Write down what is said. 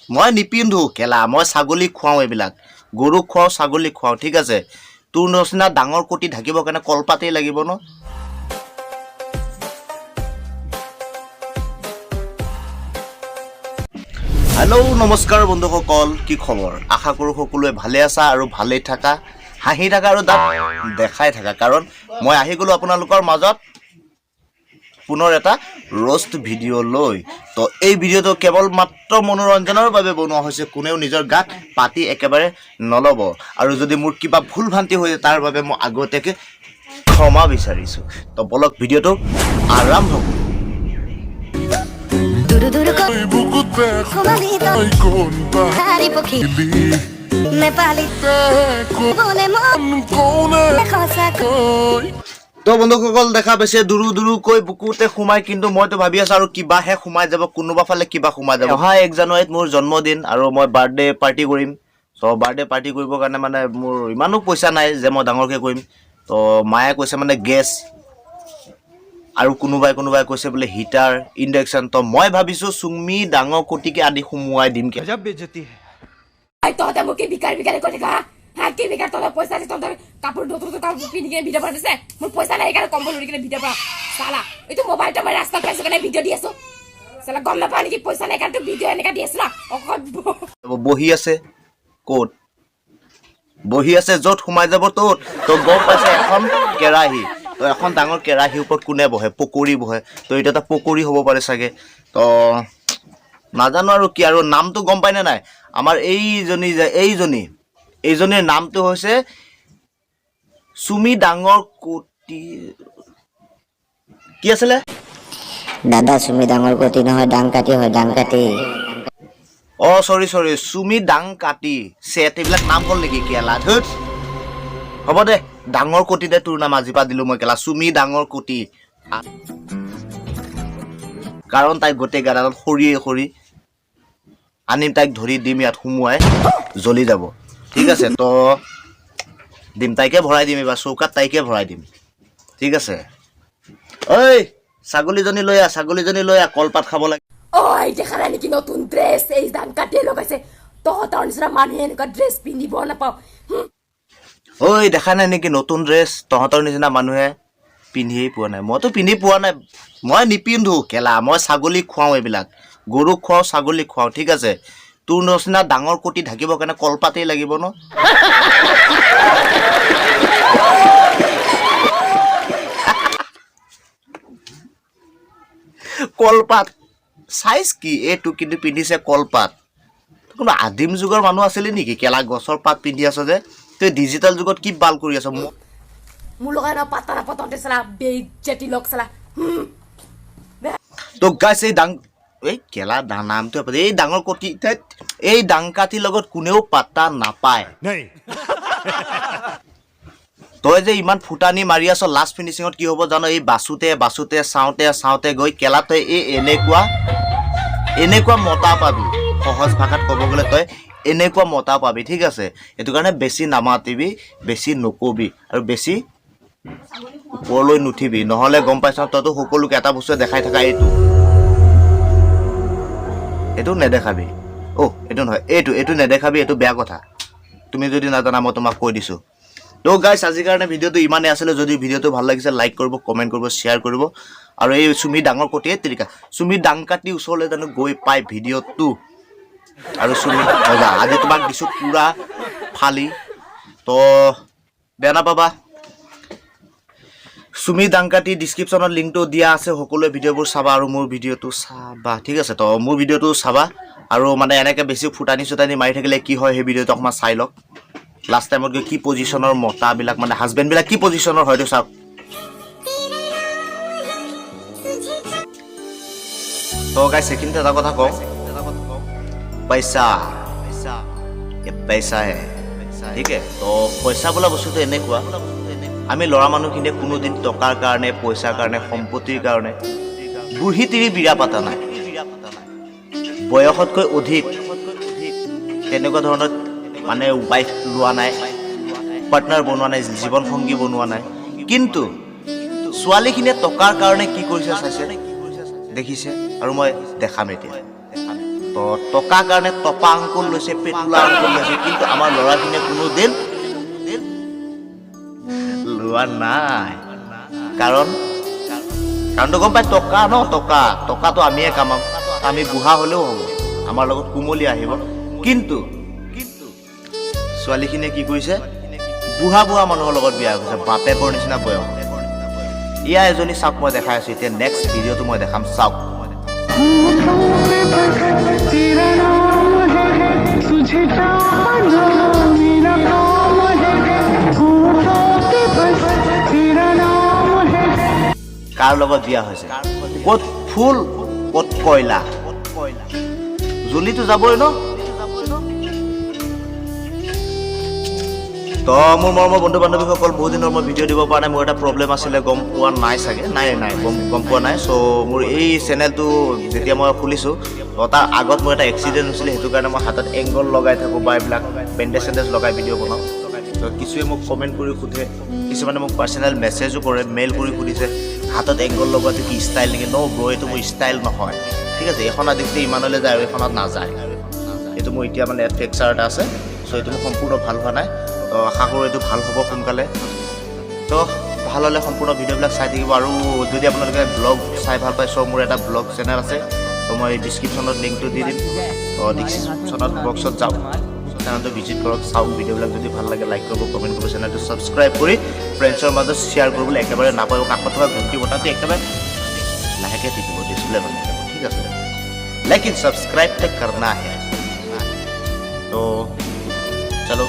মই নিপিন্ধো কেলা, মই ছাগলী খুৱাওঁ, এইবিলাক গৰুক খুৱাওঁ, ছাগলী খুৱাওঁ, ঠিক আছে? তোৰ নিচিনা ডাঙৰ কটি ঢাকিবৰ কাৰণে কলপাতেই লাগিব ন? হেল্ল', নমস্কাৰ বন্ধুসকল, কি খবৰ? আশা কৰোঁ সকলোৱে ভালে আছা আৰু ভালেই থাকা, হাঁহি থাকা আৰু দাঁত দেখাই থাকা, কাৰণ মই আহি গ'লোঁ আপোনালোকৰ মাজত পুনৰ এটা ৰ'ষ্ট ভিডিঅ' লৈ। তো এই ভিডিঅ'টো কেৱল মাত্ৰ মনোৰঞ্জনৰ বাবে বনোৱা হৈছে, কোনেও নিজৰ গাত পাতি একেবাৰে নল'ব। আৰু যদি মোৰ কিবা ভুল ভ্ৰান্তি হৈ যায়, তাৰ বাবে মই আগতীয়াকৈ ক্ষমা বিচাৰিছোঁ। তো বলক, ভিডিঅ'টো আৰম্ভ কৰোঁ। দুৰু দুৰু বুকুতে সোমালি কোন তাৰি পক্ষী নেপালী বোলে মই কোনে সঁচাকৈ। তো বন্ধুসকল, দেখা পাইছে, দুৰু দুৰুকৈ বুকুতে সোমাই, কিন্তু মইতো ভাবি আছো আৰু কিবাহে সোমাই যাব, কোনোবা ফালে কিবা সোমাই যাব। অহা 1 জানুৱাৰীত মোৰ জন্মদিন আৰু মই বাৰ্থডে পাৰ্টি কৰিম। চ' বাৰ্থডে পাৰ্টি কৰিবৰ কাৰণে মানে মোৰ ইমানো পইচা নাই যে মই ডাঙৰকৈ কৰিম। তো মায়ে কৈছে মানে গেছ আৰু কোনোবাই কোনোবাই কৈছে বোলে হিটাৰ, ইণ্ডাকশ্যন। তো মই ভাবিছোঁ চুমি ডাঙৰ কটিকে আদি সুমুৱাই দিম। गजब बेइज्जती है। তহঁতে মোক কি ভিকাৰী ভিকাৰী কৈ থাকা হা? কি ভিকাৰ? তহঁতৰ পইচা আছে, তহঁতৰ কাপোৰ, নতুন নতুন কাপোৰ পিন্ধি কিনে ভিডিঅ' বনাইছে। মোৰ পইচা নাই, সেইকাৰণে কম্বল উৰি কিনে ভিডিঅ' বনাওঁ। চালা, এইটো মোবাইলটো মই ৰাস্তাত পাইছো কাৰণে ভিডিঅ' দি আছো। চালা, গম নাপাওঁ নেকি? পইচা নাই কাৰণেতো ভিডিঅ' এনেকা দি আছো ন অকল। বহি আছে ক'ত? বহি আছে য'ত সোমাই যাব ত'ত। তো গম পাইছে, এখন কেৰাহী। তো এখন ডাঙৰ কেৰাহীৰ ওপৰত কোনে বহে? পকৰী বহে। তো এইটো এটা পকৰী হ'ব পাৰে চাগে। তো নাজানো আৰু কি আৰু নামটো গম পাইনে নাই? আমাৰ এইজনী যে এইজনী, এইজনীৰ নামটো হৈছে চুমি ডাঙৰ কোটি, কি আছিলে? দাদা, চুমি ডাঙৰ কটি নহয়, ডাং কাটি হয়, ডাং কাটি। অ, চৰি চৰি, চুমি ডাং কাটি। চেট, এইবিলাক নাম হ'ল নেকি কেলা? ধুত, হ'ব দে, ডাঙৰ কটি দে, তোৰ নাম আজিৰ পৰা দিলো মই কেলা, চুমি ডাঙৰ কটি। কাৰণ তাই গোটেই গাদালত সৰিয়ে সৰি আনিম, তাইক ধৰি দিম ইয়াত সুমুৱাই, জ্বলি যাব, ঠিক আছে? তো দিম, তাইকে ভৰাই দিম এইবাৰ চৌকাত, তাইকে ভৰাই দিম, ঠিক আছে? ঐ ছাগলীজনী লৈ আহ, ছাগলীজনী লৈ আহ, কলপাত খাব লাগে। ঐ, দেখা নাই নেকি নতুন ড্ৰেছ এই দাং কাটিয়ে লগাইছে? তহঁতৰ নিচিনা মানুহে এনেকুৱা ড্ৰেছ পিন্ধিব নাপাওঁ। ঐ, দেখা নাই নেকি নতুন ড্ৰেছ? তহঁতৰ নিচিনা মানুহে পিন্ধিয়েই পোৱা নাই। মইতো পিন্ধি পোৱা নাই। মই নিপিন্ধো কেলা, মই ছাগলী খুৱাওঁ, এইবিলাক গৰুক খুৱাওঁ, ছাগলী খুৱাওঁ, ঠিক আছে? তোৰ নিচিনা ডাঙৰ কটি ঢাকিবৰ কাৰণে কলপাতেই লাগিব ন? কলপাত চাইজ কি এইটো? কিন্তু পিন্ধিছে কলপাত। কোনো আদিম যুগৰ মানুহ আছিলি নেকি কেলা? গছৰ পাত পিন্ধি আছ যে, তই ডিজিটেল যুগত কি বাল কৰি আছ? মোৰ লগত ন পাত্তা নাপাওঁ তহঁতে, চালা বেইজ্জতি লগ চালা। তো গাইছ, এই ডাং, এই কেলা নামটো, এই ডাঙৰ কটি, ধেৎ, এই ডাং কাঠিৰ লগত কোনেও পাত্তা নাপায়। नहीं। তই যে ইমান ফুটানি মাৰি আছ, লাষ্ট ফিনিচিঙত কি হ'ব জান? এই বাচোতে বাচোতে, চাওঁতে চাওঁতে গৈ কেলা তই এই এনেকুৱা এনেকুৱা মতা পাবি। সহজ ভাষাত ক'ব গ'লে তই এনেকুৱা মতা পাবি, ঠিক আছে? সেইটো কাৰণে বেছি নামাতিবি, বেছি নকবি আৰু বেছি ওপৰলৈ নুঠিবি। নহ'লে গম পাইছ, তইতো সকলোকে এটা বস্তুৱে দেখাই থাকা, এইটো এইটো নেদেখাবি। অ', এইটো নহয়, এইটো এইটো নেদেখাবি, এইটো বেয়া কথা। তুমি যদি নাজানা, মই তোমাক কৈ দিছোঁ। তো গাইছ, আজিৰ কাৰণে ভিডিঅ'টো ইমানেই আছিলে। যদি ভিডিঅ'টো ভাল লাগিছে, লাইক কৰিব, কমেণ্ট কৰিব, শ্বেয়াৰ কৰিব। আৰু এই চুমি ডাঙৰ কটিয়ে তেৰিকা, চুমি ডাং কাটি ওচৰলৈ জানো গৈ পাই ভিডিঅ'টো। আৰু চুমি মজা, আজি তোমাক দিছোঁ পূৰা ফালি, তো বেয়া নাপাবা। চুমি ডাংকাটি, ডিছক্ৰিপশ্যনত লিংকটো দিয়া আছে, সকলোৱে ভিডিঅ'বোৰ চাবা আৰু মোৰ ভিডিঅ'টো চাবা, ঠিক আছে? তো মোৰ ভিডিঅ'টো চাবা আৰু মানে এনেকৈ বেছি ফুটানি চুটানি মাৰি থাকিলে কি হয়, সেই ভিডিঅ'টো অকণমান চাই লওক। লাষ্ট টাইমত গৈ কি পজিশ্যনৰ মতাবিলাক, মানে হাজবেণ্ডবিলাক কি পজিশ্যনৰ হয়তো চাওক। তো গাইছ, সেইখিনিতে এটা কথা কওঁ, পইচা ये पैसा है, ঠিক আছে? তো পইচা বোলা বস্তুটো এনেকুৱা, আমি ল'ৰা মানুহখিনিয়ে কোনোদিন টকাৰ কাৰণে, পইচাৰ কাৰণে, সম্পত্তিৰ কাৰণে বুঢ়ী তিৰি বিৰা পাতা নাই, বয়সতকৈ অধিক তেনেকুৱা ধৰণৰ মানে ৱাইফ লোৱা নাই, পাৰ্টনাৰ বনোৱা নাই, জীৱনসংগী বনোৱা নাই। কিন্তু ছোৱালীখিনিয়ে টকাৰ কাৰণে কি কৰিছে চাইছে, দেখিছে আৰু মই দেখাম এতিয়া। তো টকাৰ কাৰণে টপা আংকুল লৈছে, পেটুলা আংকুল লৈছে, কিন্তু আমাৰ ল'ৰাখিনিয়ে কোনো দিন লোৱা নাই। কাৰণটো গম পাই, টকা ন, টকা টকাটো আমিয়ে কামাম। আমি বুঢ়া হ'লেও হ'ব, আমাৰ লগত কুমলী আহিব। কিন্তু ছোৱালীখিনিয়ে কি কৰিছে? বুঢ়া বুঢ়া মানুহৰ লগত বিয়া হৈছে, বাপেকৰ নিচিনা বয়স। এয়া এজনী চাওক, মই দেখাই আছোঁ এতিয়া। নেক্সট ভিডিঅ'টো মই দেখাম, চাওক। तेरा नाम है, तुझे चाहना मेरा काम है, होठों पे बस तेरा नाम है। কাৰ লগত বিয়া হৈছে? ক'ত ফুল, ক'ত কয়লা, জ্বলিতো যাবই ন। তো মোৰ মৰমৰ বন্ধু বান্ধৱীসকল, বহুত দিনৰ মই ভিডিঅ' দিব পৰা নাই। মোৰ এটা প্ৰব্লেম আছিলে, গম পোৱা নাই চাগে, নাই নাই, গম পোৱা নাই। চ' মোৰ এই চেনেলটো যেতিয়া মই খুলিছোঁ, তো তাৰ আগত মোৰ এটা এক্সিডেণ্ট হৈছিলে। সেইটো কাৰণে মই হাতত এংগল লগাই থাকোঁ বা এইবিলাক বেণ্ডেজ চেণ্ডেজ লগাই ভিডিঅ' বনাওঁ। তো কিছুৱে মোক কমেণ্ট কৰি সোধে, কিছুমানে মোক পাৰ্চনেল মেছেজো কৰে, মেইল কৰি সুধিছে, হাতত এংগল লগোৱাটো কি ষ্টাইল নেকি? ন ব্ৰ, এইটো মোৰ ষ্টাইল নহয়, ঠিক আছে? এইখনত দেখিলে ইমানলৈ যায় আৰু এইখনত নাযায়। এইটো মোৰ এতিয়া মানে ফ্ৰেকচাৰ এটা আছে। চ' এইটো মোৰ সম্পূৰ্ণ ভাল হোৱা নাই। তো আশা কৰোঁ এইটো ভাল হ'ব সোনকালে। তো ভাল হ'লে সম্পূৰ্ণ ভিডিঅ'বিলাক চাই থাকিব। আৰু যদি আপোনালোকে ব্লগ চাই ভাল পায়, চ' মোৰ এটা ব্লগ চেনেল আছে। তো মই ডিছক্ৰিপশ্যনত লিংকটো দি দিম। তো ডিছক্ৰিপশ্যনত বক্সত যাওক, চেনেলটো ভিজিট কৰক, চাওক। ভিডিঅ'বিলাক যদি ভাল লাগে, লাইক কৰিব, কমেণ্ট কৰিব, চেনেলটো ছাবস্ক্ৰাইব কৰি ফ্ৰেণ্ডছৰ মাজত শ্বেয়াৰ কৰিবলৈ একেবাৰে নাপাব। কাষত থকা ঘণ্টি বটাটো একেবাৰে লাহেকৈ টিপিব, ডিছপ্লে বনাই যাব, ঠিক আছে? लेकिन सब्सक्राइब तो करना है। तो चलो।